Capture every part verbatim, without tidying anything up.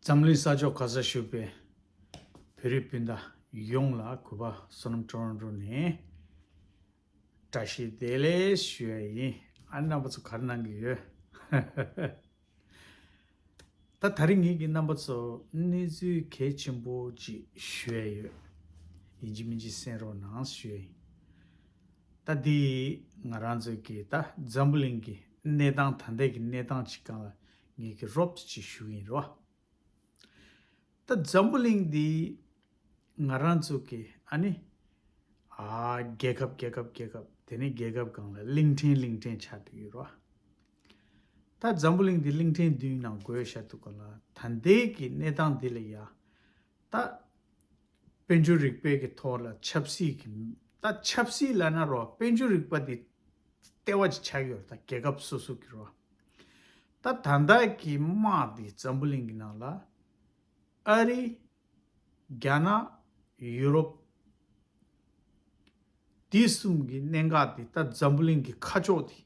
འཛམ་གླིང་ས་ཕྱོགས་ག་ས་བཞུགས་པའི་བོད་རིགས་སྤུན་ཟླ་ཡོངས་ལ་གུས་པ་བསོད་ནམས་ཊོ་རོན་ཊོ་ནས་བཀྲ་ཤིས་བདེ་ལེགས་ཞུ་ཡ་ཡིན། ཨ་རྣམ་པ་ཚོ་ག་རེ་གནང་གི་ཡོད། ད་ད་རིང་ངེད་ཀྱི་རྣམ་པ་ཚོ་གནས་ཚུལ་གལ་ཆེན་པོ་ཅིག་ཞུ་ཡ་ཡོད། ཡིན་གཅིག་མིན་གཅིག་གསན་རོགས་གནང་ཞུ་ཡ་ཡིན། ད་འདི་ང་རང་ཚོ་གི་ད་འཛམ་བུ་གླིང་གི་གནས་སྟངས་ད་ལྟའི་གི་གནས་སྟངས་ཅིག་སྒང་ལ་ངེད་ཀྱི་རོབ་ཙམ་ཅིག་ཞུ་གི་ཡིན་རོ། ད་འཛམ་བུ་གླིང་འདི་ང་རང་ཚོ་གི་ཨ་ནི་ཨ་རྒྱལ་ཁབ་རྒྱལ་ཁབ་རྒྱལ་ཁབ་དེ་ནས་རྒྱལ་ཁབ་སྒང་ལ་གླིང་ཕྲན་གླིང་ཕྲན་ཆགས་བསྡད་ཡོད་རོ། ད་འཛམ་བུ་གླིང་འདི་གླིང་ཕྲན་བདུན་ནང་བགོས་བཞག་འདུག་ག་ལ། ད་ལྟའི་གི་གནས་སྟངས་འདི་ལ་ཡ་ད་དཔལ་འབྱོར་རིག་པའི་གི་ཐོག་ལ་ཆབ་སྲིད་ཀྱི་ད་ཆབ་སྲིད་ལབ་ན་རོ། དཔལ་འབྱོར་རིག་པ་འདི་ལྟེ་བ་ཅིག་ཆགས་ཡོད་རེད། ད་རྒྱལ་ཁབ་སོ་སོ་གི་རོ། ད་ད་ལྟ་གི་དམག་འདི་འཛམ་བུ་གླིང་གི་ནང་ལ་ཨ་རི། རྒྱ་ནག། ཡུ་རོབ། འདི་གསུམ་གྱི་གནད་འགག་འདི་ད་འཛམ་བུ་གླིང་གི་ཁ་ཕྱོགས་འདི་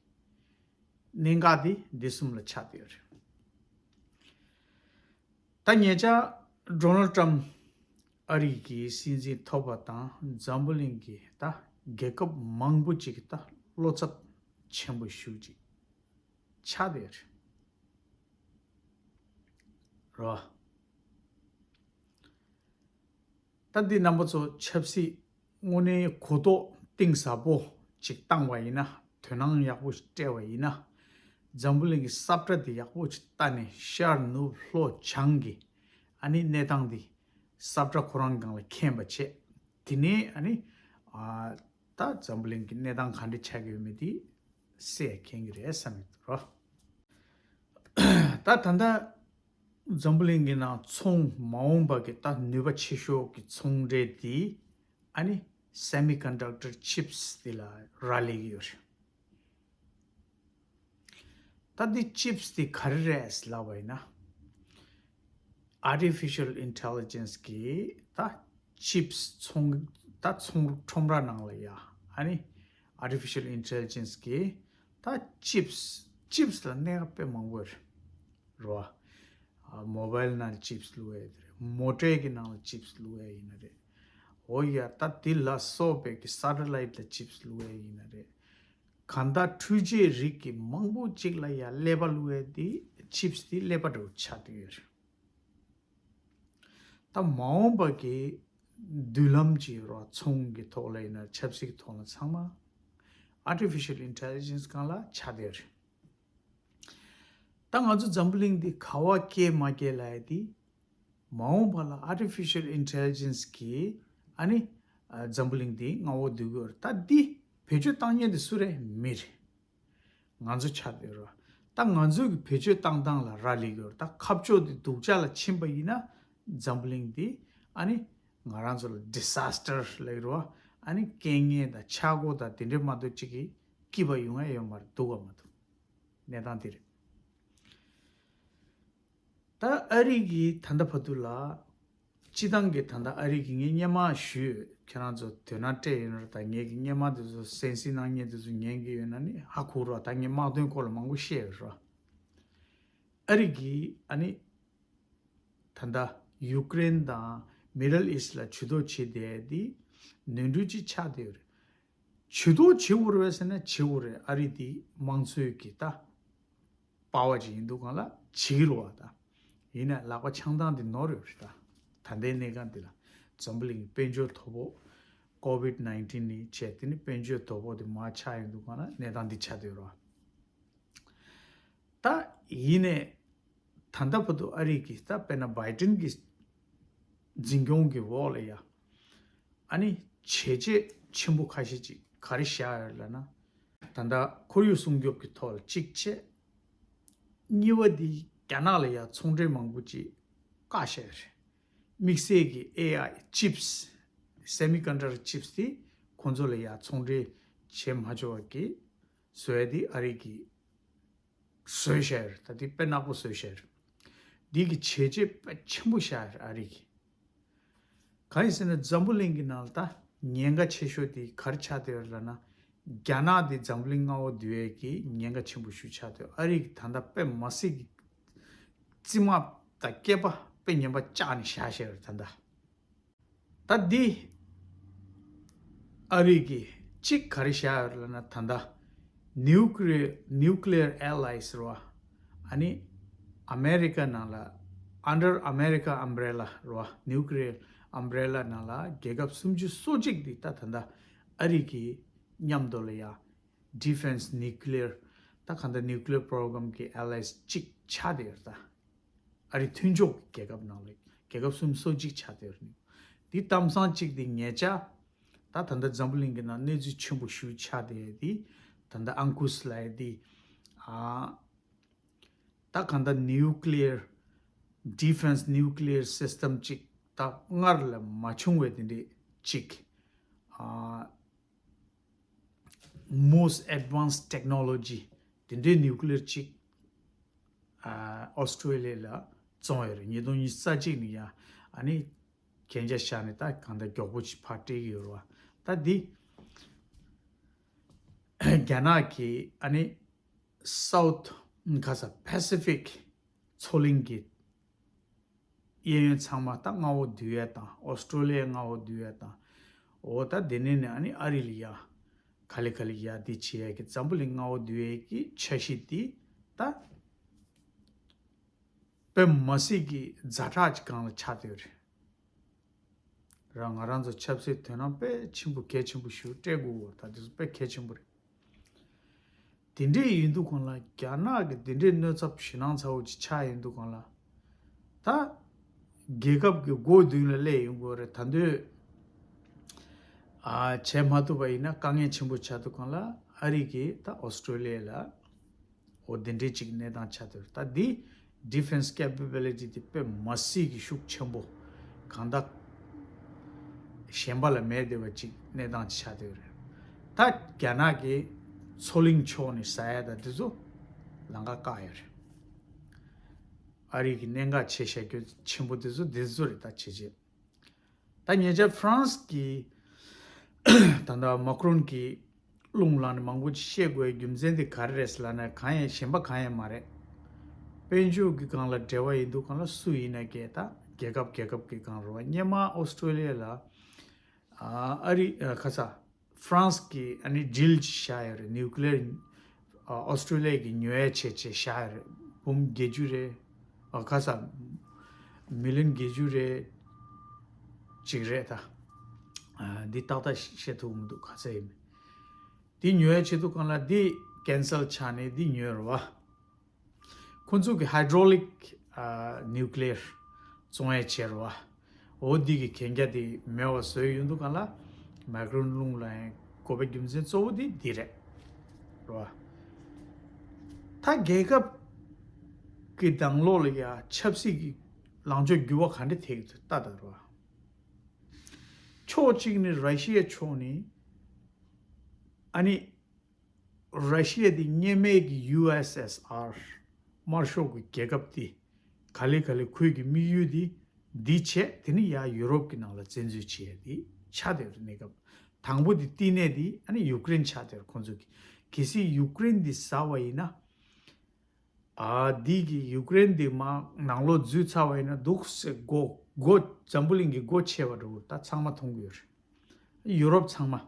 གནད་འགག་འདི་འདི་གསུམ་ལ་ཆགས་བསྡད་ཡོད་རེད། ད་ཉེ་ཆར་ཌོ་ནལ་ཊམ་ཨ་རི་གི་སྲིད་འཛིན་ཐོབ་པ་དང་འཛམ་བུ་གླིང་གི་ད་རྒྱལ་ཁབ་མང་པོ་ཅིག་གི་ད་བློ་འཚབ་ཆེན་པོ་ཞེ་པོ་ཅིག་ཆགས་བསྡད་ཡོད་རེད། རོ། ད་འདི་རྣམ་པ་ཚོ་ཆབ་སྲིད་དངོས་གནས་གོ་རྟོགས་གཏིང་ཟབ་པོ་ཅིག་བཏང་བ་ཡིན་ན། དོ་སྣང་ཡག་པོ་ཞིག་སྤྲད་པ་ཡིན་ན། འཛམ་བུ་གླིང་གི་ས་བཀྲ་འདི་ཡག་པོ་ཞིག་ལྟ་ནས་ཤར་ནུབ་ལྷོ་བྱང་གི་ཨ་ནི་གནས་སྟངས་འདི་ས་བཀྲ་ཁོ་རང་སྒང་ལ་མཁྱེན་པ་བྱས། དེ་ནས་ཨ་ནི་ཨ་ད་འཛམ་བུ་གླིང་གི་གནས་སྟངས་ག་འདྲ་ཆགས་ཀྱི་ཡོད་མེད་དེ་སེ་མཁྱེན་གྱི་རེད་བསམ་གྱི་འདུག་རོ། ད་ད་ལྟ་འཛམ་བུ་གླིང་གི་ནང་ཚོང་མ་འོངས་པ་གི་ད་ནུས་པ་ཆེ་ཤོས་ཀྱི་ཚོང་འབྲེལ་དེ་ཨ་ནི་semiconductor chips དེ་ལ་རག་ལས་ཀྱི་ཡོད་རེད། ད་འདི་chips དེ་ག་རེ་རེད་ལབ་པ་ཡིན་ན། Artificial Intelligence གི་ད་chips ཚོང་ད་ཚོང་ཁྲོམ་ར་ནང་ལ་ཡ་ཨ་ནི་Artificial Intelligence གི་ད་chips chips ལ་གནད་འགག་དཔེ་མང་པོ་ཡོད་རེད་རོ། ཨ་mobile ནང་chips བླུགས་ཡ་རེད། མོ་ཊའི་གི་ནང་ལ་chips བླུགས་ཡ་ཡིན་ན་རེད། འོ་ཡ་ད་དེ་ལ་སོགས་པའི་གི་satellite ལ་chips བླུགས་ཡ་ཡིན་ན་རེད། གང་ལྟར་འཕྲུལ་ཆས་རིགས་ཀྱི་མང་པོ་ཅིག་ལ་ཡ་ཀླད་པ་བླུགས་ཡ་དེ་chips དེ་ཀླད་པ་འདྲ་བོ་ཆགས་བསྡད་ཡོད་རེད། ད་མ་འོངས་པ་གི་མདུན་ལམ་གྱི་རོ་ཚོང་གི་ཐོག་ལ་ཡིན་ན་ཆབ་སྲིད་ཀྱི་ཐོག་ལ་ཚང་མ་Artificial Intelligence སྒང་ལ་ཆགས་བསྡད་ཡོད་རེད། ད་ང་ཚོ་འཛམ་བུ་གླིང་འདི་ག་བ་སྐྱེས་མ་སྐྱེས་ལབ་ཡ་དེ། མ་འོངས་པ་ལ་Artificial Intelligence གིས་ཨ་ནི་ཨ་འཛམ་བུ་གླིང་འདི་མངའ་འོག་བསྡུ་གི་ཡོད་རེད། ད་འདི་བེད་སྤྱོད་བཏང་མཁན་དེ་སུ་རེད། མི་རེད། ང་ཚོ་ཆགས་བསྡད་ཡོད་རེད། ད་ང་ཚོ་གི་བེད་སྤྱོད་བཏང་སྟངས་ལ་རག་ལས་ཀྱི་ཡོད་རེད། ད་ཁ་ཕྱོགས་འདི་སྡུག་ཅག་ལ་ཕྱིན་པ་ཡིན་ན་འཛམ་བུ་གླིང་འདི་ཨ་ནི་ང་རང་ཚོ་ལ་disaster ལབ་ཀྱི་རེད་བ། ཨ་ནི་རྐྱེན་ངན་དང་ཆག་སྒོ་དང་དེ་འདྲའི་མ་གཏོགས་ཅིག་གི་སྐྱིད་པ་ཡོང་ཡ་ཡོད་མ་རེད། སྡུག་ག་མ་གཏོགས། གནས་སྟངས་དེ་རེད། ད་ཨ་རི་གིས་ད་ལྟ་བར་དུ་ལ། སྤྱི་བཏང་གི་ད་ལྟ་ཨ་རི་གིས་ངས་སྔོན་མ་ཞུས། ཁྱེད་རང་ཚོ་དོ་སྣང་སྤྲད་ཡོད་ན་རེད། ད་ངས་ཀྱི་སྔོན་མ་དེ་ཚོ་གསན་གཟིགས་གནང་མཁན་དེ་ཚོ་ཉན་གྱི་ཡོད་ན་ནི་ཧ་གོ་རོགས། ད་ངས་དམག་དོན་སྐོར་ལ་མང་པོ་བཤད་ཡོད་རོགས། ཨ་རི་གིས་ཨ་ནི་ད་ལྟ་ཡུ་ཀེ་རེན་དང་Middle East ལ་ཇུས་གཏོགས་བྱེད་བསྡད་དེ་ནོར་འཁྲུལ་ཅིག་ཆགས་བསྡད་ཡོད་རེད། ཇུས་གཏོགས་བྱེད་དགོས་རེད་པས་ཟེར་ན་བྱེད་དགོས་རེད། ཨ་རི་དེ་དམངས་གཙོའི་གི་ད་པ་ཝར་ཅིག་ཡིན་འདུག་ག་ལ། བྱེད་ཀྱི་རེད་བ། ད་ཡིན་ན་ལག་པ་འཆང་སྟངས་དེ་ནོར་ཡོད་རེད། ད་ད་ལྟའི་གནས་སྟངས་འདི་ལ་འཛམ་བུ་གླིང་དཔལ་འབྱོར་དོ་ཕོག་COVID nineteen ནས་བྱས། དེ་ནི་དཔལ་འབྱོར་དོ་ཕོག་དེ་མར་ཆག་ཡོང་འདུག་ག་ལ། གནས་སྟངས་འདི་ཆགས་བསྡད་ཡོད་རེད་བ། ད་ཡིན་ནའི་ད་ལྟ་བར་དུ་ཨ་རི་གིས་ད་དཔེར་ན་བྷའི་ཌེན་གྱི་འཛིན་སྐྱོང་གི་འོག་ལ་ཡ་ཨ་ནི་བྱས་རྗེས་ཆེན་པོ་ཁ་ཤས་ཅིག་ག་རེ་བཞག་ཡོད་ལབ་ན། ད་ལྟ་ཁོར་ཡུག་སྲུང་སྐྱོབ་ཀྱི་ཐོག་ལ་གཅིག་བྱས། གཉིས་པ་འདི་རྒྱ་ནག་ལ་ཡ་ཚོང་འབྲེལ་མང་པོ་ཅིག་བཀག་བཞག་ཡོད་རེད། དམིགས་བསལ་གྱི་ཨེ་ཨའི་ཅིབས། སེ་མི་ཀོན་ཌག་ཊར་ཅིབས་དེ་ཁོང་ཚོ་ལ་ཡ་ཚོང་འབྲེལ་བྱེད་མ་ཆོག་པ་གི་བཟོ་ཡ་དེ་ཨ་རི་གིས་བཟོས་བཞག་ཡོད་རེད། ད་དེ་དཔེ་ནག་པོ་བཟོས་བཞག་ཡོད་རེད། འདི་གི་བྱས་རྗེས་དཔེ་ཆེན་པོ་བཞག་ཡོད་རེད་ཨ་རི་གིས། གང་ཡིན་ཟེར་ན་འཛམ་བུ་གླིང་གི་ནང་ལ་ད་ཉེན་ཁ་ཆེ་ཤོས་དེ་ག་རེ་ཆགས་བསྡད་ཡོད་རེད་ལབ་ན། རྒྱ་ནག་དེ་འཛམ་བུ་གླིང་མངའ་འོག་བསྡུ་ཡས་ཀྱི་ཉེན་ཁ་ཆེན་པོ་ཞིག་ཆགས་བསྡད་ཡོད། ཨ་རི་གིས་ད་ལྟ་དཔེ་མ་སྲིད་ཀྱི་རྩིས་མ་དང་སྐེད་པ་ དཔེ་ངན་པ་བཅག་ནས་བཞག་བཞག་ཡོད་རེད་ད་ལྟ། ད་འདི་ཨ་རི་གིས་གཅིག་ག་རེ་བཞག་ཡོད་རེད་ལབ་ན། ད་ལྟ་nuclear nuclear allies རེད་བ། ཨ་ནི་ཨ་མེ་རི་ཀ་ནང་ལ་under America umbrella རེད་བ། nuclear umbrella ནང་ལ་རྒྱལ་ཁབ་སུམ་ཅུ་སོ་གཅིག་འདི་ད་ད་ལྟ་ཨ་རི་གི་མཉམ་དུ་ལ་ཡ་defense nuclear ད་ག་འདྲ་nuclear program གི་allies གཅིག་ཆགས་བསྡད་ཡོད་རེད་ད། ཨ་རི་མཐུན་ཕྱོགས་ཀྱི་རྒྱལ་ཁབ་ནང་ལ་རྒྱལ་ཁབ་སུམ་ཅུ་སོ་གཅིག་ཆགས་བསྡད་ཡོད་རེད། འདི་གཏམ་བཟང་གཅིག་འདི་ཉེ་ཆར་ད་ད་ལྟ་འཛམ་བུ་གླིང་གི་ནང་གནས་ཚུལ་ཆེན་པོ་ཞིག་ཆགས་བསྡད་ཡོད་འདི། ད་ལྟ་ཨང་ཀུ་སི་ལབ་ཡ་འདི། ཨ་ད་ག་འདྲ་nuclear defense nuclear system གཅིག་ད་སྔར་ལས་མ་བྱུང་བའི་དེ་འདྲས་གཅིག་ཨ་most advanced technology དེ་འདྲའི་nuclear གཅིག་ཨ་ཨོ་སི་ཀྲོ་ལི་ཡ་ལ་བཙོངས་ཡོད་རེད། ཉིས་སྟོང་ཉི་ཤུ་རྩ་གཅིག་ནས་ཡ་ཨ་ནི་གན་རྒྱ་བཞག་ནས་ད་གང་ལྟར་མགྱོགས་པོ་ཅིག་ཕར་སྤྲད་ཀྱི་ཡོད་རེད་བ། ད་འདི་རྒྱ་ནག་གི་ཨ་ནི་South ག་ས་Pacific མཚོ་གླིང་གི་གཡས་གཡོན་ཚང་མ་ད་མངའ་འོག་བསྡུ་ཡས་དང་ཨོ་སི་ཀྲོ་ལི་ཡའི་མངའ་འོག་བསྡུ་ཡས་དང་། འོ་ད་དེ་ནས་ནས་ཨ་ནི་ཨ་རི་ལ་ཡ་ག་ལེ་ག་ལེ་ཡ་འདི་བྱེད་ཡས་ཀྱི་འཛམ་བུ་གླིང་མངའ་འོག་བསྡུ་ཡས་ཀྱི་འཆར་གཞི་འདི་ད་དཔེ་མ་སྲིད་ཀྱི་ཛ་དྲག་ཅིག་སྒང་ལ་ཆགས་བསྡད་ཡོད་རེད། རང་ང་རང་ཚོ་ཆབ་སྲིད་དོ་སྣང་དཔེ་ཆེན་པོ་གལ་ཆེན་པོ་ཞིག་སྤྲད་དགོས་བ་ད་དེ་ཚོ་དཔེ་གལ་ཆེན་པོ་རེད། དེ་འདྲས་ཡིན་དུས་སྒང་ལ་རྒྱ་ནག་གི་དེ་འདྲས་གནོད་ཚབས་ཞེད་སྣང་ཚ་བོ་ཅིག་ཆགས་ཡིན་དུས་སྒང་ལ། ད་རྒྱལ་ཁབ་ཀྱི་སྒོ་མདུན་ལ་སླེབས་ཡོང་དགོས་རེད་ད་འདོད། ཨ་བྱས་མ་ཐུབ་པ་ཡིན་ན་དཀའ་ངལ་ཆེན་པོ་ཆགས་དུས་སྒང་ལ་ཨ་རི་གིས་ད་ཨོ་སི་ཀྲོ་ལི་ཡ་ལ་འོ་དེ་འདྲའི་ཅིག་གནས་སྟངས་ཆགས་ཐུབ་ད་འདི་defense capability དེ་དཔེ་མ་སྲིད་ཀྱི་ཤུགས་ཆེན་པོ་གང་ལྟར་གཞན་པ་ལ་མེད་བསྡད་པ་ཅིག་གནས་སྟངས་ཆགས་ཐུབ་རེད། ད་རྒྱ་ནག་གིས་མཚོ་གླིང་ཕྱོགས་ནས་ཟ་ཡ་ད་དེ་ཚོ་ལམ་ཁ་བཀག་ཡོད་རེད། ཨ་རི་གི་གནད་འགག་ཆེ་ཤ་རྒྱུ་ཆེན་པོ་དེ་ཚོ་དེ་ཚོ་རེད་ད་བྱེད་བྱེད། ད་ཉེ་ཆར་ཧྥ་རན་སི་གི་ད་ལྟ་མ་ཀྲོན་གྱི་རླུང་ལངས་ནས་མང་པོ་ཅིག་བཤད་དགོས་རྒྱུ་མཚན་དེ་ག་རེ་རེད་ཟེར་ལབ་ན་གང་ཡང་གཞན་པ་གང་ཡང་མ་རེད། དཔལ་འབྱོར་གྱི་སྒང་ལ་འབྲེལ་བ་ཡིན་དུས་སྒང་ལ་སུ་ཡིན་ན་གས་ད་རྒྱལ་ཁབ་རྒྱལ་ཁབ་ཀྱི་སྒང་རེད་བ། སྔོན་མ་ཨོ་སི་ཀྲོ་ལི་ཡ་ལ་ཨ་རི་ཁ་ས་ཧྥ་རན་སི་གི་ཨ་ནི་ཌིལ་ཅིག་བཞག་ཡོད་རེད། ནིའུ་ཀི་ལི་ཡར་ཨོ་སི་ཀྲོ་ལི་ཡ་གི་ཉོ་ཡ་བྱས་བྱས་བཞག་ཡོད་རེད། འབུམ་བརྒྱད་ཅུ་རེད། ཨ་ཁ་ས་མི་ལི་ཡོན་བརྒྱད་ཅུ་རེད་ཅིག་རེད་ད། ཨ་འདི་ཏག་ཏག་བཤད་ཐུབ་མི་འདུག་ག་ཚད་ཡིན་མིན། འདི་ཉོ་ཡ་བྱེད་དུས་སྒང་ལ་འདི་ཀན་སལ་ཆགས་ནས་འདི་ཉོས་རེད་བ། ཁོ་ཚོ་གི་ཧའི་ཌྲོ་ལིག་ཨ་ནིའུ་ཀི་ལི་ཡར་བཙོང་ཡ་བྱས་རེད་བ། འོ་འདི་གི་གན་རྒྱ་དེ་མེད་པ་བཟོས་ཡོང་དུས་སྒང་ལ་མ་ཀྲོན་རླུང་ལངས་ཡ་དགོས་པའི་རྒྱུ་མཚན་གཙོ་བོ་དེ་འདི་རེད། རེད་བ། ད་རྒྱལ་ཁབ་ཀྱི་ནང་ལོགས་ལ་ཡ་ཆབ་སྲིད་ཀྱི་ལངས་ཕྱོགས་འགྱུར་བ་ག་འདྲ་ཐེབས་ཀྱི་འདུག་ལྟ་དང་རེད་བ། ཕྱོགས་གཅིག་ནས་ར་ཤི་ཡའི་ཕྱོགས་ནས་ཨ་ནི་ར་ཤི་ཡ་དེ་སྔོན་མའི་གི་ཡུ་ཨེསི་ཨེསི་ཨར་དམར་ཤོག་གི་རྒྱལ་ཁབ་དེ་ག་ལེ་ག་ལེ་ཁོའི་གི་དམིགས་ཡུལ་དེ་འདི་བྱས་དེ་ནི་ཡ་ཡུ་རོབ་ཀྱི་ནང་ལ་བཙན་འཛུལ་བྱས་ཡ་དེ་ཆགས་བསྡད་ཡོད་རེད། གནས་སྐབས་དང་པོ་དེ་བསྟི་གནས་དེ་ཨ་ནི་ཡུ་ཀེ་རེན་ཆགས་བསྡད་ཡོད་རེད་ཁོང་ཚོ་གི། གལ་སྲིད་ཡུ་ཀེ་རེན་དེ་ཟ་བ་ཡིན་ན། ཨ་འདི་གི་ཡུ་ཀེ་རེན་འདི་མ་ནང་ལོགས་འཛུལ་ཚར་བ་ཡིན་ན་འདུག་སེ་སྒོ་སྒོ་འཛམ་བུ་གླིང་གི་སྒོ་ཕྱེ་བ་འདྲ་བོ་ད་ཚང་མ་མཐོང་གི་ཡོད་རེད། ཡུ་རོབ་ཚང་མ།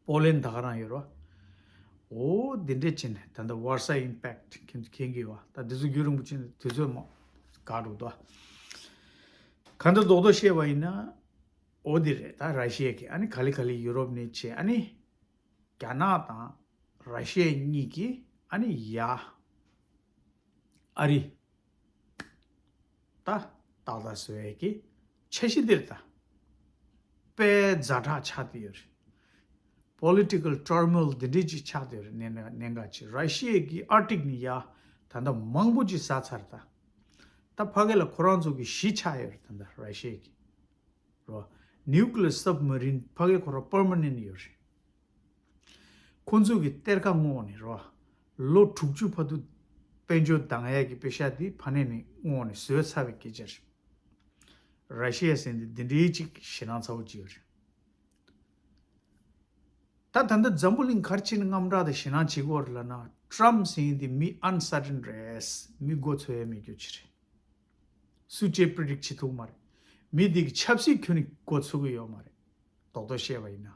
པོ་ལན་ད་ག་རང་ཡོད་རེད་བ། འོ་འདི་འདྲས་བྱས་ནས་ད་ལྟ་ཝར་ས་ཨིམ་པེག་ཊི་མཁྱེན་མཁྱེན་གི་ཡོད་བ། ད་འདི་ཚོ་རྒྱུན་རིང་པོ་བྱས་ནས་དུས་ཚོད་མ་འགག་འགྲོ་འདུག་བ། ག་འདྲ་རྡོག་རྡོག་བཤད་པ་ཡིན་ན། འོ་འདི་རེད། ད་ར་ཤི་ཡ་གི་ཨ་ནི་ག་ལེ་ག་ལེ་ཡུ་རོབ་ནས་བྱས་ཨ་ནི། རྒྱ་ནག་དང་ར་ཤི་ཡ་གཉིས་ཀྱིས་ཨ་ནི་ཡ་ཨ་རི་ད་ཏག་ཏག་བཟོ་ཡས་ཀྱི་འཆར་གཞི་འདིར་ད་དཔེ་ཛ་དྲག་ཆགས་བསྡད་ཡོད་རེད། པོ་ལི་ཊི་ཀལ་ཊར་མོའིལ་འདི་འདྲས་ཅིག་ཆགས་བསྡད་ཡོད་རེད། གནད་གནད་འགག་ཅིག་ར་ཤི་ཡ་གི་ཨར་ཀ་ཊིག་ནས་ཡ་ད་ལྟ་མང་པོ་ཅིག་ཟ་ཚར་ད། ད་ཕ་གི་ལ་ཁོ་རང་ཚོ་གི་གཞི་ཆགས་ཡོད་རེད་ད་ལྟ་ར་ཤི་ཡ་གི། རོ། ནིའུ་ཀི་ལི་ཡར་སབ་མ་རིན་ཕ་གི་ཁོ་རང་པར་མ་ནེན་ཊི་ཡོད་རེད། ཁོ་ཚོ་གི་གཏེར་ཁ་སྔོག་ནས་རོ། ལོ་དྲུག་ཅུ་བར་དུ་དཔལ་འབྱོར་འདང་ཡས་ཀྱི་པེ་ཤ་དེ་ཕ་ནས་ནས་སྔོག་ནས་བཟོས་ཚར་བའི་སྐད་ཆ་རེད། ར་ཤི་ཡ་ཟེར་འདི་འདི་འདྲའི་ཅིག་ཞེད་སྣང་ཚ་བོ་ཅིག་ཡོད་རེད། ད་ད་ལྟ་འཛམ་བུ་གླིང་ག་རེ་བྱས་ནས་དངངས་སྐྲག་དང་ཞེད་སྣང་བྱེད་ཀྱི་ཡོད་རེད་ལབ་ན། ཊྲམ་ཟེར་མཁན་དེ་མི་ཨན་སར་ཊན་རེད། མི་མགོ་ཚོད་ཡ་མེད་རྒྱུ་ཅིག་རེད། སུ་གཅིག་པྲི་ཌིག་བྱེད་ཐུབ་མ་རེད། མི་དེ་གི་ཆབ་སྲིད་ཁྱོན་ནས་འགོ་ཚུགས་ཀྱི་ཡོད་མ་རེད། རྡོག་རྡོག་བཤད་པ་ཡིན་ན།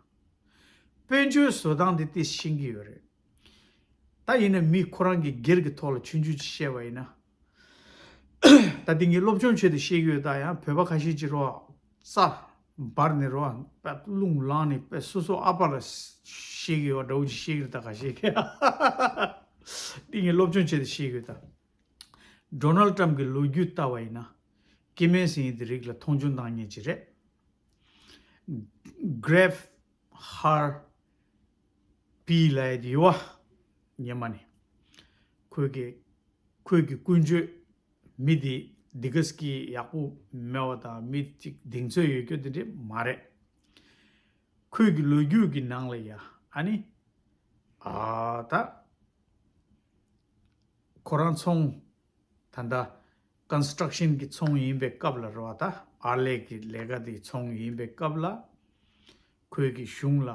དཔལ་འབྱོར་བཟོ་སྟངས་དེ་ཏིས་ཤེས་ཀྱི་ཡོད་རེད། ད་ཡིན་ན་མི་ཁོ་རང་གི་སྒེར་གྱི་ཐོག་ལ་ཆུང་ཆུང་ཅིག་བཤད་པ་ཡིན་ན། ད་དེ་ངས་སློབ་སྦྱོང་ཆེད་དུ་བཤད་ཀྱི་ཡོད། ད་ཡང་བོད་པ་ཁ་ཤས་ཅིག་རོ། རྩ་འབར་ནས་རོ། པད་རླུང་ལངས་ནས་པད་སོ་སོ་ཨ་ཕ་ལ་བཤད་ཀྱི་ཡོད་འདྲ་བོ་ཅིག་བཤད་ཀྱི་རེད། ད་ཁ་ཤས་ཀྱིས་དེ་ངས་སློབ་སྦྱོང་ཆེད་དུ་བཤད་ཀྱི་ཡོད། ད་ཌོ་ནལ་ཊམ་གྱི་ལོ་རྒྱུས་ལྟ་བ་ཡིན་ན། སྐྱེ་དམན་ཟེར་མཁན་དེ་རིགས་ལ་མཐོང་ཆུང་བཏང་མཁན་ཅིག་རེད། གྷྲེབ་ཧར་པི་ལབ་ཡ་དེ་ཡོད་བ། སྔོན་མ་ནས། ཁོས་ཀྱི་ཁོས་ཀྱི་ཀུན་སྤྱོད་མི་དེ་འདི་ག་སྐྱེ་ཡག་པོ་མེད་པ་དང་མི་གཅིག་གདེང་ཚོད་ཡོད་རྒྱུ་དེ་འདྲ་མ་རེད། ཁོས་ཀྱི་ལོ་རྒྱུས་ཀྱི་ནང་ལ་ཡ་ཨ་ནི་ཨ་ད་ཁོ་རང་ཚོང་ད་ལྟ་ཀོན་སི་ཊྲག་ཤན་གྱི་ཚོང་ཡིན་པའི་སྐབས་ལ་རེད་བ། ད་ཨར་ལས་ཀྱི་ལས་ཀ་དེ་ཚོང་ཡིན་པའི་སྐབས་ལ། ཁོས་ཀྱི་གཞུང་ལ་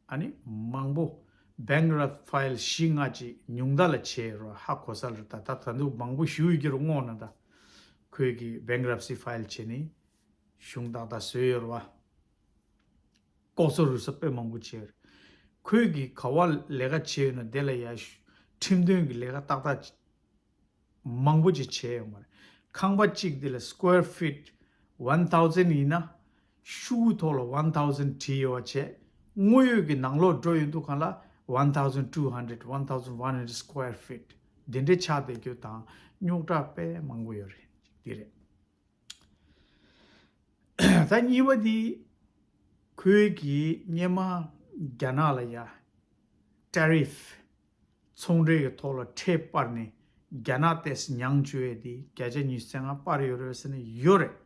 ཨ་ནི་མང་པོ་བེང་ཀ་རབ་ཕའིལ་བཞི་ལྔ་ཅིག་ཉུང་མཐའ་ལ་བྱས་རོ། ཧ་གོ་ས་ལ་ད་ད་ད་འདུག་མང་པོ་ཞུ་ཡི་གི་རོ། སྔོན་ན་ད་ཁོས་ཀྱི་བེང་ཀ་རབ་སི་ཕའིལ་བྱས་ནས་གཞུང་ཏག་ཏག་བཟོས་ཡོད་རོ། ལྐོག་ཟ་རུལ་སུངས་དཔེ་མང་པོ་བྱས་ཡོད་རེད། ཁོས་ཀྱི་ག་བ་ལས་ཀ་བྱས་ཡོད་ན་དེ་ལ་ཡ་ཁྲིམས་དོན་གྱི་ལས་ཀ་ཏག་ཏག་མང་པོ་ཅིག་བྱས་ཡོད་མ་རེད། ཁང་པ་གཅིག་དེ་ལ་སི་ཀོ་ཝེར་ཕིཊ་ཝན་ཐའུ་ཟན་ཡིན་ན། ཤོག་གུ་ཐོག་ལ་ཝན་ཐའུ་ཟན་བྲིས་ཡོད་པ་བྱས། དངོས་ཡོད་ཀྱི་ནང་ལོགས་འགྲོ་ཡོང་དུས་སྒང་ལ་ཝན་ཐའུ་ཟན་ཊུ་ཧན་ཌེ་རེཌ། ཝན་ཐའུ་ཟན་ཝན་ཧན་ཌེ་རེཌ་སི་ཀོ་ཝེར་ཕིཊ་དེ་འདྲའི་ཆགས་བསྡད་རྒྱུ་དང་རྙོག་དྲ་དཔེ་མང་པོ་ཡོད་རེད། འདི་རེད། ད་གཉིས་པ་དེ། ཁོས་ཀྱིས་སྔོན་མ་རྒྱ་ནག་ལ་ཡ་ཊེ་རིཕ་ཚོང་འབྲེལ་གྱི་ཐོག་ལ་ཁྲལ་སྤར་ནས་རྒྱ་ནག་ཏོག་ཙམ་མྱངས་བཅུག་ཡས་དེ་བརྒྱ་ཆ་ཉི་ཤུ་རྩ་ལྔ་སྤར་ཡོད་རེད་ཟེར་ནས་ཡོད་རེད།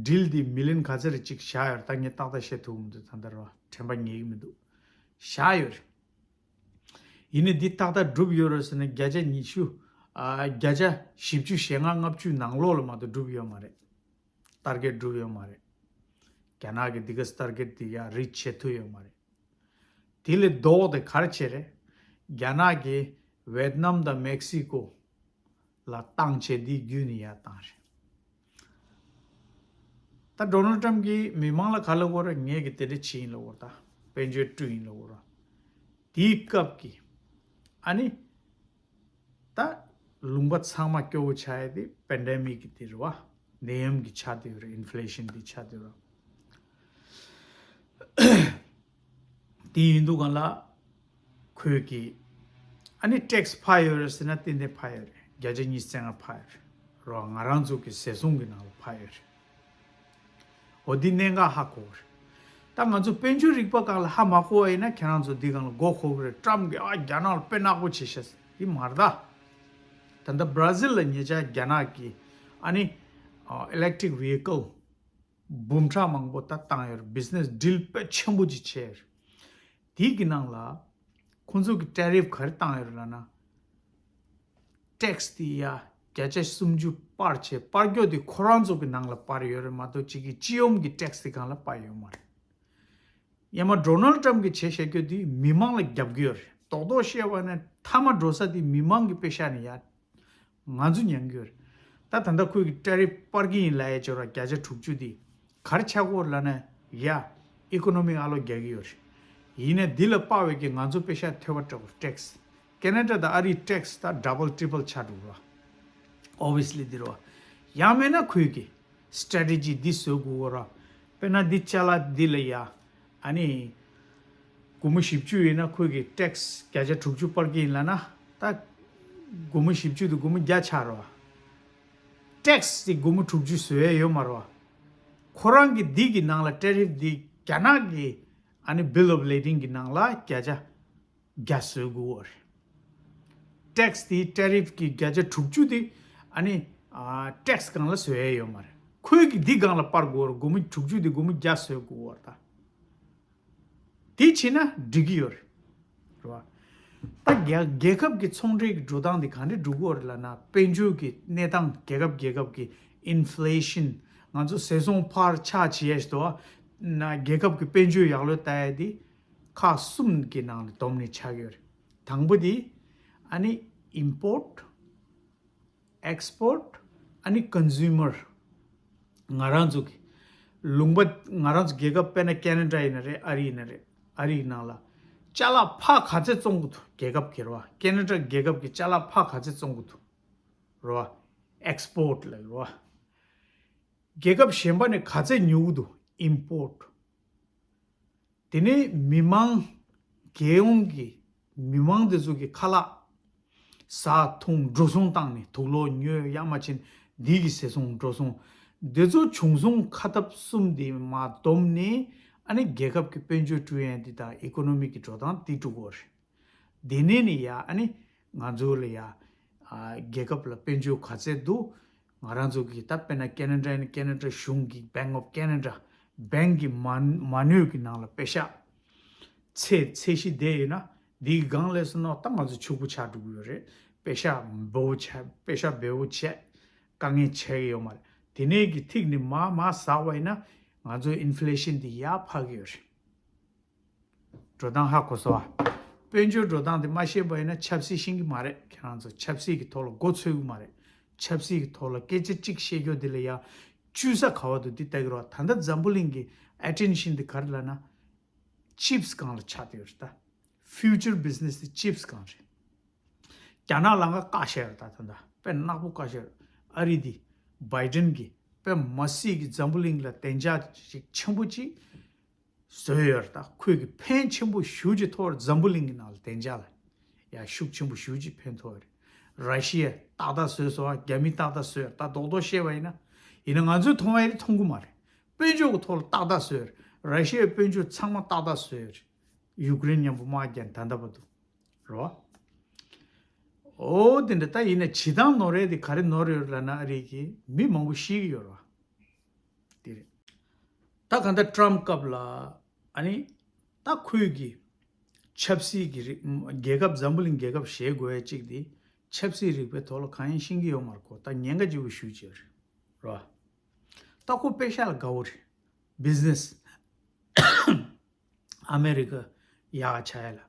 ཌིལ་དེ་མི་ལི་ཡན་ག་ཚོད་རེ་ཅིག་བཞག་ཡོད་རེད། ད་ངས་ཏག་ཏག་བཤད་ཐུབ་མི་འདུག་ད་ལྟ་རོ་དྲན་པ་ཉེ་གི་མི་འདུག་བཞག་ཡོད་རེད། ཡིན་ནའི་འདི་ཏག་ཏག་འགྲུབ་ཡོད་རེད་ཟེར་ན་བརྒྱ་ཆ་ཉི་ཤུ། ཨ་བརྒྱ་ཆ་བཞི་བཅུ་ཞེ་ལྔ་ལྔ་བཅུ་ནང་ལོགས་ལ་མ་གཏོགས་འགྲུབ་ཡོད་མ་རེད། ཊར་གེཊ་འགྲུབ་ཡོད་མ་རེད། རྒྱ་ནག་གི་འདི་ག་ཊར་གེཊ་འདི་ཡ་རིཆ་བྱེད་ཐུབ་ཡོད་མ་རེད། དེ་ལས་ལྡོག་སྟེ་ག་རེ་བྱས་རེད། རྒྱ་ནག་གིས་ཝེད་ནམ་དང་མེག་སི་ཀོ་ལ་བཏང་བྱས་འདི་བརྒྱུད་ནས་ཡར་བཏང་རེད། ད་ཌོ་ནལ་ཊམ་གྱིས་མི་མང་ལ་ག་ལབ་དགོས་རེད། ངས་གི་དེ་འདྲ་བྱས་ཡིན་ལབ་དགོས་རེད། ད་དཔལ་འབྱོར་བསྐྲུན་ཡིན་ལབ་དགོས་རེད། དེའི་སྐབས་ཀྱི་ཨ་ནི་ད་ལུང་པ་ཚང་མ་སྐྱོ་བོ་ཆགས་ཡ་དེ་པེན་ཌེ་མིག་གི་དེ་རེད་བ། ནད་ཡམས་ཀྱི་ཆགས་བསྡད་ཡོད་རེད། ཨིན་ཕི་ལེ་ཤན་དེ་ཆགས་བསྡད་ཡོད་རེད། དེ་ཡིན་དུས་སྒང་ལ་ཁོས་ཀྱིས་ཨ་ནི་ཊེག་སི་ཕར་ཡོད་རེད་ཟེར་ན་ཏན་ཏན་ཕར་ཡོད་རེད། བརྒྱ་ཆ་ཉི་ཤུ་རྩ་ལྔ་ཕར་ཡོད་རེད་རོ། ང་རང་ཚོ་གི་ཟད་སྲུང་གི་ནང་ལ་ཕར་ཡོད་རེད། འོ་འདི་གནད་འགག་ཧ་གོ་བ་རེད། ད་ང་ཚོ་དཔལ་འབྱོར་རིག་པ་སྒང་ལ་ཧ་མ་གོ་བ་ཡིན་ན་ཁྱེད་རང་ཚོ་འདི་སྒང་ལ་མགོ་འཁོར་གི་རེད། ཊམ་གིས་ཨ་རྒྱ་ནག་ལ་དཔེ་ནག་པོ་བྱེད་ཤག་ཟེར། འདི་མ་རེད་ད། ད་ལྟ་བྷ་ར་ཟིལ་ལ་ཉེ་ཆར་རྒྱ་ནག་གིས་ཨ་ནི་ཨ་ཨི་ལེག་ཊི་རིག་ཝི་ཡི་ཀལ་འབུམ་ཕྲག་མང་པོ་ད་བཏང་ཡོད་རེད། བི་ཛི་ནེ་སི་ཌིལ་དཔེ་ཆེན་པོ་ཅིག་བྱས་ཡོད་རེད། དེའི་གི་ནང་ལ་ཁོང་ཚོ་གི་ཊེ་རིཕ་ག་རེ་བཏང་ཡོད་རེད་ལབ་ན། ཊེག་སི་དེ་ཡ་བརྒྱ་ཆ་སུམ་ཅུ་སྤར་བྱས། སྤར་རྒྱུ་དེ་ཁོ་རང་ཚོ་གི་ནང་ལ་སྤར་ཡོད་རེད་མ་གཏོགས་གཅིག་གི་སྤྱི་ཡོངས་ཀྱི་ཊེག་སི་དེ་སྒང་ལ་སྤར་ཡོད་མ་རེད། སྔོན་མ་ཌོ་ནལ་ཊམ་གིས་བྱས་བཞག་རྒྱུ་དེ་མི་མང་ལ་རྒྱབ་ཀྱི་ཡོད་རེད། རྡོག་རྡོག་བཤད་པ་ནི་མཐའ་མ་འགྲོ་ས་དེ་མི་མང་གི་པེ་ཤ་ནས་ཡ་ང་ཚོ་མྱང་གི་ཡོད་རེད། ད་ད་ལྟ་ཁོས་ཀྱི་ཊེ་རིཕ་སྤར་གྱི་ཡིན་ལབ་ཡ་བྱས་རོགས། བརྒྱ་ཆ་དྲུག་ཅུ་དེ་ག་རེ་ཆགས་ཀྱི་ཡོད་རེད་ལབ་ན་ཡ་ཨི་ཀོ་ནོ་མིག་ཨ་ལོ་རྒྱག་གི་ཡོད་རེད། ཡིན་ནའི་འདི་ལ་སྤར་བའི་གི་ང་ཚོ་པེ་ཤ་ཐོལ་པ་སྤྲད་དགོས་རེད། ཊེག་སི། ཁེ་ན་ཌ་དང་ཨ་རིའི་ཊེག་སི་ད་ཌབ་བལ་ཊི་རི་པལ་ཆགས་འགྲོ་གི་རེད། ཨོབ་བི་ཡ་སི་ལི་འདི་རེད་བ། ཡང་མིན་ན་ཁོས་ཀྱི་སི་ཊེ་རེ་ཊི་ཇི་འདི་བཟོ་དགོས་ཀྱི་རེད། དཔེར་ན་འདི་ཅ་ལག་འདི་ལ་ཡ་ཨ་ནི་སྒོར་མོ་བཞི་བཅུ་ཡིན་ན་ཁོས་ཀྱི་ཊེག་སི་བརྒྱ་ཆ་དྲུག་ཅུ་སྤར་གྱི་ཡིན་ལབ་ན། ད་སྒོར་མོ་བཞི་བཅུ་དེ་སྒོར་མོ་བརྒྱ་ཆགས་རེད་བ། ཊེག་སི་དེ་སྒོར་མོ་དྲུག་ཅུ་བཟོ་ཡ་ཡོད་མ་རེད་བ། ཁོ་རང་གི་འདི་གི་ནང་ལ་ཊེ་རིཕ་འདི་རྒྱ་ནག་གི་ཨ་ནི་བིལ་ཨོབ་ལེ་ཌིང་གི་ནང་ལ་བརྒྱ་ཆ་བརྒྱ་བཟོ་དགོས་པ་རེད། ཊེག་སི་དེ་ཊེ་རིཕ་གི་བརྒྱ་ཆ་དྲུག་ཅུ་དེ་ཨ་ནི་ཨ་ཊེག་སི་སྒང་ལ་བཟོ་ཡ་ཡོད་མ་རེད། ཁོས་ཀྱི་འདི་སྒང་ལ་སྤར་དགོས་པ་རེད། སྒོར་མོ་དྲུག་ཅུ་དེ་སྒོར་མོ་བརྒྱ་བཟོ་དགོས་པ་རེད་ད། དེ་བྱས་ན་འགྲིག་གི་ཡོད་རེད། རེད་བ། ད་རྒྱ་རྒྱལ་ཁབ་ཀྱི་ཚོང་འབྲེལ་གྱི་འགྲོ་སྟངས་དེ་ག་འདྲ་འགྲོ་གི་ཡོད་རེད་ལབ་ན། དཔལ་འབྱོར་གྱི་གནས་སྟངས། རྒྱལ་ཁབ་རྒྱལ་ཁབ་ཀྱི་ཨིན་ཕི་ལེ་ཤན། ང་ཚོ་ཟད་སྲུང་ཕར་ཆག་བྱེད་ཡ་ཞིག་འདུག་བ། ན་རྒྱལ་ཁབ་ཀྱི་དཔལ་འབྱོར་ཡག་ལོས་ལྟ་ཡ་དེ་ཁག་གསུམ་གྱི་ནང་ལ་བསྡོམས་ནས་ཆགས་ཀྱི་ཡོད་རེད། དང་པོ་དེ་ཨ་ནི་ཨིམ་པོར་ཊི། ཨེག་སི་པོར་ཊི། ཨ་ནི་ཀོན་སུ་མར། ང་རང་ཚོ་གི་ལུང་པ། ང་རང་ཚོ་རྒྱལ་ཁབ་དཔེར་ན་ཀེ་ན་ཌ་ཡིན་ན་རེད། ཨ་རི་ཡིན་ན་རེད། ཨ་རི་ཡི་ནང་ལ་ཅ་ལག་ཕག་ག་ཚད་བཙོང་གི་འདུག་རྒྱལ་ཁབ་ཀྱི་རེད་བ། ཀེ་ན་ཌ་རྒྱལ་ཁབ་ཀྱི་ཅ་ལག་ཕག་ག་ཚད་བཙོང་གི་འདུག་རེད་བ། ཨེག་སི་པོར་ཊི་ལབ་ཀྱི་རེད་བ། རྒྱལ་ཁབ་གཞན་པ་ནས་ག་ཚད་ཉོ་གི་འདུག་ཨིམ་པོར་ཊི། དེ་ནས་མི་མང་། རྒྱལ་ཡོངས་ཀྱི་མི་མང་དེ་ཚོ་གི་ཁ་ལག་ཟ་འཐུང་འགྲོ་སོང་བཏང་ནས། དུག་ལོག་ཉོས། ཡང་མ་ཕྱིན་འདི་གི་ཟད་སོང་འགྲོ་སོང་འདི་ཚོ་བྱུང་སོང་། ཁ་ཐབ་གསུམ་དེ་མར་བསྡོམས་ནས། ཨ་ནི་རྒྱལ་ཁབ་ཀྱི་དཔལ་འབྱོར་བསྐྲུན་ཡ་འདི་དང་ཨི་ཀོ་ནོ་མི་གི་འགྲོ་སྟངས་འདི་འགྲོ་གི་ཡོད་རེད། དེ་ནས་ནི་ཡ། ཨ་ནི་ང་ཚོ་ལ་ཡ། ཨ། རྒྱལ་ཁབ་ལ་དཔལ་འབྱོར་ག་ཚད་འདུག་ང་རང་ཚོ་གི་ད་དཔེར་ན་ཀེ་ན་ཌ་ཡིན་ན། ཀེ་ན་ཌ་གཞུང་གི་Bank of Canada། བེང་གི་མ་མ་དངུལ་གྱི་ནང་ལ་པེ་ཤག་ཚད་ཚད་གཞི་བསྡད་ཡོད་ན། འདིའི་སྒང་ལས་སུ་ནོ་ད་ང་ཚོ་ཕྱུག་པོ་ཆགས་འགྲོ་གི་ཡོད་རེད། པེ་ཤག་འབོལ་བོ་ཆགས། པེ་ཤག་འབོལ་བོ་ཆགས། དཀའ་ངལ་ཆགས་ཀྱི་ཡོད་མ་རེད། དེ་ནས་ཀྱི་ཐིག་ནི་མར་མར་ཟག་པ་ཡིན་ན། ང་ཚོའི་ཨིན་ཕི་ལེ་ཤན་འདི་ཡར་འཕར་གྱི་ཡོད་རེད། འགྲོ་སྟངས་ཧ་གོ་སོང་ཨ། དཔལ་འབྱོར་འགྲོ་སྟངས་དེ་མ་ཤེས་པ་ཡིན་ན་ཆབ་སྲིད་ཤེས་ཀྱི་མ་རེད། ཁྱེད་རང་ཚོ་ཆབ་སྲིད་ཀྱི་ཐོག་ལ་མགོ་ཚོད་ཀྱི་མ་རེད། ཆབ་སྲིད་ཀྱི་ཐོག་ལ་སྐད་ཆ་གཅིག་བཤད་རྒྱུ་དེ་ལ་ཡ་བཅུ་ས་ག་བ་འདུག་འདི་ལྟ་གི་རོགས། ད་ལྟ་འཛམ་བུ་གླིང་གི་ཨེ་ཊེན་ཤན་དེ་ག་རེ་ལབ་ན། ཅིབ་སི་སྒང་ལ་ཆགས་བསྡད་ཡོད་རེད་ད། ཕིའུ་ཅར་བི་ཛི་ནེ་སི་དེ་ཅིབ་སི་སྒང་རེད། རྒྱ་ནག་ལ་ང་བཀག་བཞག་ཡོད་རེད་ད། ད་ལྟ་དཔེ་ནག་པོ་བཀག་བཞག་ཡོད་རེད། ཨ་རི་དེ་བྷའི་ཌེན་གྱིས་དཔེ་མ་སྲིད་ཀྱི་འཛམ་བུ་གླིང་ལ་བདེ་འཇགས་ཅིག་ཆེན་པོ་ཅིག་བཟོས་ཡོད་རེད་ད། ཁོས་ཀྱི་ཕན་ཆེན་པོ་ཞེ་པོ་ཅིག་ཐོགས་རེད། འཛམ་བུ་གླིང་གི་ནང་ལ་བདེ་འཇགས་ལ་ཡ་ཤུགས་ཆེན་པོ་ཞེ་པོ་ཅིག་ཕན་ཐོགས་རེད། ར་ཤི་ཡ་ཏག་ཏག་བཟོས་སོང་ཨ། རྒྱ་མི་ཏག་ཏག་བཟོས་རེད་ད། རྡོག་རྡོག་བཤད་པ་ཡིན་ན། ཡིན་ན་ང་ཚོས་མཐོང་བ་ཡིན་ན་མཐོང་གི་མ་རེད། དཔལ་འབྱོར་གྱི་ཐོག་ལ་ཏག་ཏག་བཟོས་རེད། ར་ཤི་ཡའི་དཔལ་འབྱོར་ཚང་མ་ཏག་ཏག་བཟོས་རེད། ཡུཀ་རེན་མཉམ་པོ་དམག་རྒྱག་ད་ལྟ་བར་དུ་རེད་བ། འོ་དེ་འདྲ་ད་ཡིན་ན་བྱེད་སྟངས་ནོར་རེད་དེ། ག་རེ་ནོར་ཡོད་ལབ་ན། ཨ་རི་གི་མི་མང་པོ་ཤི་གི་ཡོད་རེད་བ། དེ་རེད། ད་གང་ལྟར་ཊམ་སྐབས་ལ་ཨ་ནི་ད་ཁོས་ཀྱི་ཆབ་སྲིད་ཀྱི་རིག་རྒྱལ་ཁབ་འཛམ་བུ་གླིང་རྒྱལ་ཁབ་བཞེས་དགོས་ཡ་གཅིག་དེ་ཆབ་སྲིད་རིག་པའི་ཐོག་ལ་གང་ཡང་ཤེས་ཀྱི་ཡོད་མ་རེད། ཁོ་ད་ཉེན་ཁ་ཆེ་པོ་ཞེ་པོ་ཅིག་རེད་ར། ད་ཁོ་པེ་ཤག་ལ་དགའ་བོ་རེད། བི་ཛི་ནེ་སི། ཨ་མེ་རི་ཀ་ཡག་ཆགས་ཡ་ལ།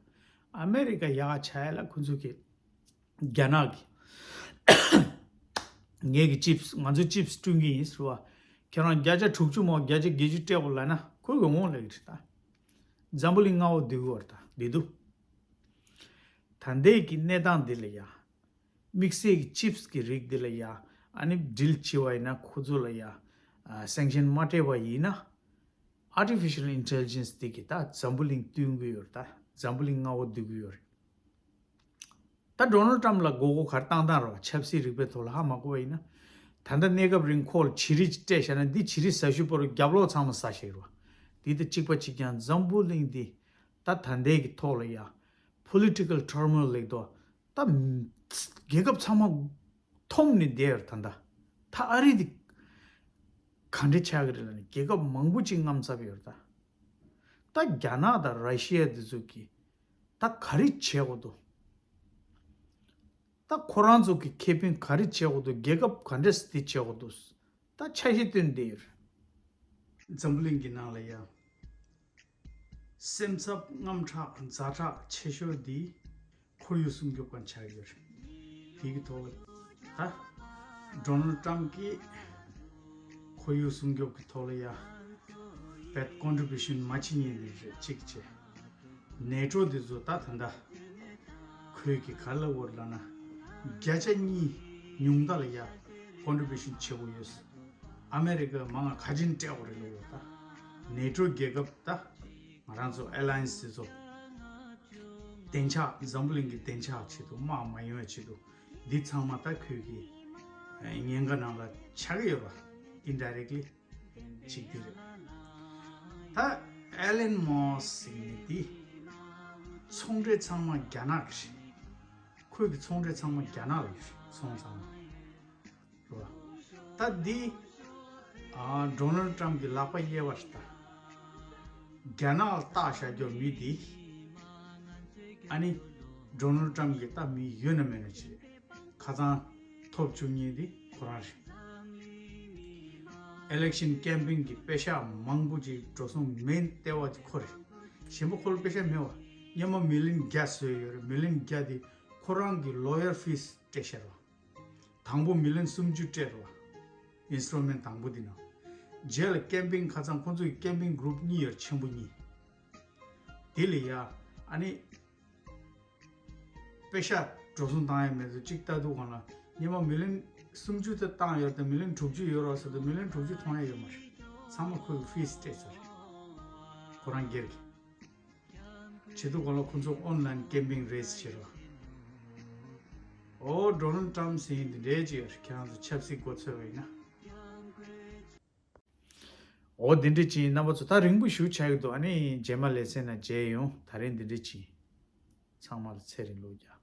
ཨ་མེ་རི་ཀ་ཡག་ཆགས་ཡ་ལ་ཁོ་ཚོ་གི་རྒྱ་ནག་གི་ངེད་ཀྱི་ཅིབ་སི། ང་ཚོ་ཅིབ་སི་བསྐྲུན་གྱི་ཡིན་ཟེར་བ། ཁྱེད་རང་བརྒྱ་ཆ་དྲུག་ཅུ་མོ་བརྒྱ་ཆ་བརྒྱད་ཅུ་སྤྲད་དགོས་ལབ་ན་ཁོས་གི་འོང་ལབ་ཀྱི་རེད་ད། འཛམ་བུ་གླིང་མངའ་འོག་བསྡུ་གི་ཡོད་རེད་ད། བསྡུས་འདུག་ད་ལྟའི་གི་གནས་སྟངས་འདི་ལ་ཡ། དམིགས་བསལ་གྱི་ཅིབ་སི་གི་རིགས་འདི་ལ་ཡ། ཨ་ནི་ཌིལ་བྱེད་པ་ཡིན་ན་ཁོ་ཚོ་ལ་ཡ། ཨ། སེང་ཤན་མ་སྤྲད་པ་ཡིན་ན། ཨར་ཊི་ཕི་ཤལ་ཨིན་ཊེ་ལི་ཇེན་སི་འདི་གིས་ད་འཛམ་བུ་གླིང་བསྟུན་གྱི་ཡོད་རེད་ད། འཛམ་བུ་གླིང་མངའ་འོག་བསྡུ་གི་ཡོད་རེད། ད་ཌོ་ནལ་ཊམ་ལ་མགོ་སྐོར་ག་རེ་བཏང་བཏང་རོགས། ཆབ་སྲིད་རིག་པའི་ཐོག་ལ་ཧ་མ་གོ་བ་ཡིན་ན། ད་ལྟ་གནས་སྐབས་རིང་ཁོ་ལ་བྱི་རིལ་ཅིག་སྤྲད་བཞག་ན། འདི་བྱི་རིལ་ཟ་ཤུལ་པོ་རུ་རྒྱབ་ལོག་ཚང་མ་ཟ་ཤེས་རོགས། འདི་དང་གཅིག་པ་གཅིག་རྐྱང་འཛམ་བུ་གླིང་འདི་ད་ད་ལྟའི་གི་ཐོག་ལ་ཡ། པོ་ལི་ཊི་ཀལ་ཊར་མོའིལ་ལེགས་དོ། ད་རྒྱལ་ཁབ་ཚང་མ་འཐོམ་ནས་བསྡད་ཡོད་རེད་ད་ལྟ། ད་ཨ་རི་འདི་ག་འདྲ་ཆགས་ཀྱི་རེད་ལབ་ན། རྒྱལ་ཁབ་མང་པོ་ཅིག་མངའ་ཚབ་ཡོད་རེད་ད། ད་རྒྱ་ནག་དང་ར་ཤི་ཡ་འདི་ཚོ་གིས་ད་ག་རེ་བྱེད་དགོས་འདུག་ད་ཁོ་རང་ཚོ་གི་ཁེ་ཕན་ག་རེ་བྱེད་དགོས་འདུག་རྒྱལ་ཁབ་ག་འདྲས་འདི་བྱེད་དགོས་འདུག་ད་ཆ་ཤས་བཏོན་བསྡད་ཡོད་རེད། འཛམ་བུ་གླིང་གི་ནང་ལ་ཡ། སེམས་འཚབ་དངངས་སྐྲག་ཛ་དྲག་ཆེ་ཤོས་འདི་ཁོར་ཡུག་སྲུང་སྐྱོབ་ཁང་ཆགས་ཡོད་རེད། དེ་གི་ཐོག་ལ་ད་ཌོ་ནལ་ཊམ་གྱིས་ཁོར་ཡུག་སྲུང་སྐྱོབ་ཀྱི་ཐོག་ལ་ཡ་བེད་ཀོན་ཊི་བུ་ཤན་མ་བྱེད་མཁན་དེ་རེད། གཅིག་བྱས། ནེ་ཊོ་དེ་ཚོ་ད་ད་ལྟ་ཁོས་ཀྱི་ག་རེ་ལབ་ཡོད་ལབ་ན། བརྒྱ་ཆ་གཉིས་ཉུང་མཐའ་ལ་ཡ་ཀོན་ཊི་བུ་ཤན་བྱེད་དགོས་ཡོད། ཨ་མེ་རི་ཀ་མང་ང་ག་ཅིན་སྤྲད་དགོས་རེད་ལབ་ཡོད་ད། ནེ་ཊོ་རྒྱལ་ཁབ་ད། ང་རང་ཚོ་ཨེ་ལ་ཡན་སི་དེ་ཚོ་བདེ་འཇགས། འཛམ་བུ་གླིང་གི་བདེ་འཇགས་ཆེད་དུ། དམག་མ་ཡོང་བའི་ཆེད་དུ། འདི་ཚང་མ་ད་ཁོས་ཀྱི་ཉེན་ཁ་ནང་ལ་ཆགས་ཀྱི་ཡོད་རེད། ཨིན་ཌའི་རེག་ལི་གཅིག་འདི་རེད། ད་ཨེ་ལན་མོ་སི་ཟེར་མཁན་འདི་ཚོང་འབྲེལ་ཚང་མ་རྒྱ་ནག་གི་རེད། ཁོས་ཀྱི་ཚོང་འབྲེལ་ཚང་མ་རྒྱ་ནག་ལ་ཡོད་རེད། ཚོང་ཚང་མ། རེད་བ། ད་འདི་ཨ་ཌོ་ནལ་ཊམ་གྱི་ལག་པ་གཡས་པ་རེད་ད། རྒྱ་ནག་ལ་བཏགས་བཞག་རྒྱུ་མི་འདི། ཨ་ནི་ཌོ་ནལ་ཊམ་གྱི་ད་མི་ཡོད་ན་མེད་ན་ཅིག་རེད། ཁ་སང་ཐོབ་བཅུག་མཁན་འདི་ཁོ་རང་རེད། ཨི་ལེག་ཤན་ཀེམ་པིང་གི་པེ་ཤག་མང་པོ་ཅིག་འགྲོ་སོང་མེད་ལྟེ་བ་ཅིག་ཁོ་རེད། གཞན་པ་ཁོ་ལ་པེ་ཤག་མེད་བ། སྔོན་མ་མི་ལི་ཡན་བརྒྱ་བཟོས་ཡོད་རེད། མི་ལི་ཡན་བརྒྱ་དེ་ཁོ་རང་གི་ལོ་ཡར་ཕིས་སྤྲད་ཤར་བ། དང་པོ་མི་ལི་ཡན་སུམ་ཅུ་སྤྲད་རོགས། ཨིན་སི་ཊོལ་མེན་ཊི་དང་པོ་འདི་ནང་། རྗེས་ལ་ཀེམ་པིང་ཁ་སང་ཁོང་ཚོ་གི་ཀེམ་པིང་གུ་རུབ་གཉིས་ཡོད་རེད། ཆེན་པོ་གཉིས། དེ་ལ་ཡ་ཨ་ནི་པེ་ཤག་འགྲོ་སོང་བཏང་ཡ་མེད་དུ་གཅིག་ལྟ་དུས་གང་ལ་སྔོན་མ་མི་ལི་ཡོན་སུམ་ཅུ་དེ་བཏང་ཡོད་དེ་མི་ལི་ཡོན་དྲུག་ཅུ་ཡོད་རོགས་ཟེར་དུས་མི་ལི་ཡོན་དྲུག་ཅུ་མཐོང་ཡ་ཡོད་མ་རེད། ཚང་མ་ཁོས་ཕིས་སྤྲད་ཚར་རེད། ཁོ་རང་སྒེར་གྱི། བྱེད་དུས་གང་ལ་ཁོ་ཚོ་ཨོན་ལན་ཀེམ་པིང་རེས་བྱེད་རོགས། ཨོ་ཌོ་ནལ་ཊམ་ཟེར་ཡིན་དེ་འདྲའི་ཅིག་ཡོད་རེད། ཁྱེད་རང་ཚོ་ཆབ་སྲིད་མགོ་ཚོས་པ་ཡིན་ན། འོ་འདི་འདྲ་ཅིག་རྣམ་པ་ཚོ་ད་རིང་པོ་ཞིག་ཆགས་ཀྱི་འདུག་ཨ་ནི་རྗེས་མ་ལེ་ཚན་ནང་མཇལ་ཡོང་། ད་རིང་འདི་འདྲ་ཅིག་ཚང་མ་ལ་ཚེ་རིང་ལོ་བརྒྱ།